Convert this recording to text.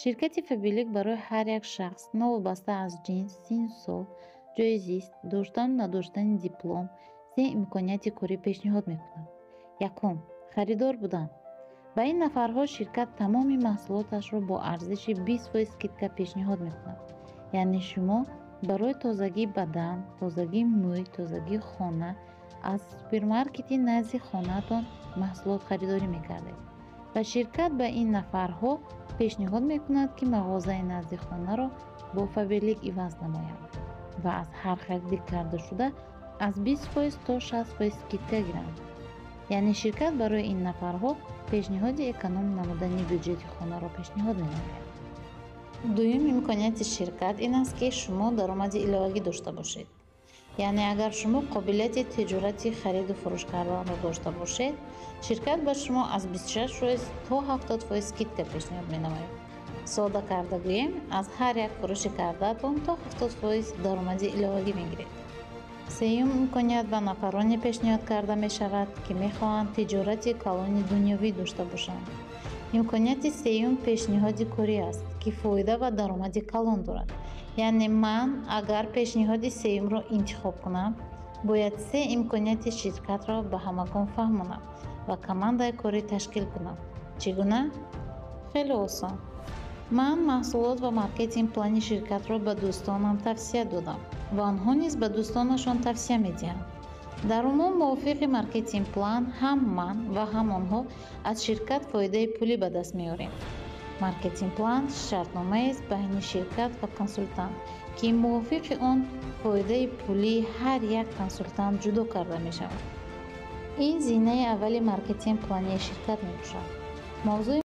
Ширкати Фаберлик барои ҳар як шахс, новобаста аз ҷинс, синну сол, ҷойи зист, доштану надоштани диплом, се имконияти корӣ пешниҳод мекунад. Якум, харидор будан. Ба ин нафарҳо ширкат тамоми маҳсулоташро бо арзиши 20% скидка пешниҳод мекунад. Яъне шумо барои тозагии бадан, тозагии мӯй, тозагии хона аз супермаркети назди хонаатон маҳсулот харидорӣ мекардед ва ширкат ба ин нафарҳо пешниҳод мекунад, ки мағозаи назди хонаро бо Фаберлик иваз намоянд ва аз ҳар хариди кардашуда аз 20% то 60% скидка гиранд. Яъне ширкат барои ин нафарҳо пешниҳоди эконом намудани бюҷети хонаро пешниҳод менамояд. Дуюм имконияти ширкат ин аст, ки шумо даромади иловагӣ дошта бошед. Яъне агар шумо қобилияти тиҷорати хариду фурӯш карданро дошта бошед, ширкат ба шумо аз 26% то 70% скидка пешниҳод менамояд. Сода карда гӯем, аз ҳар як фурӯши кардаатон то 70% даромади иловагӣ мегиред. Сеюм имконият ба нафароне пешниҳод карда мешавад, ки мехоҳанд тиҷорати калони дунёвӣ дошта бошанд. Имконияти сеюм пешниҳоди корӣ аст, ки фоида ва даромади калон дорад. Яъне ман агар пешниҳоди сеюмро интихоб кунам, бояд се имконияти ширкатро ба ҳамагон фаҳмонам ва командаи корӣ ташкил кунам. Чӣ гуна? Хеле осон. Ман маҳсулот ва маркетинг плани ширкатро ба дӯстонам тавсия додам ва онҳо низ ба дӯстонашон тавсия медиҳанд. Дар умум, мувофиқи маркетинг план ҳам ман ва ҳам онҳо аз ширкат фоидаи пулӣ ба даст меорем. Маркетинг план шартномаест байни ширкат ва консултант, ки мувофиқи он фоидаи пулии ҳар як консултант ҷудо карда мешавад. Ин зинаи аввали маркетинг плании ширкат мебошад. Мавзӯи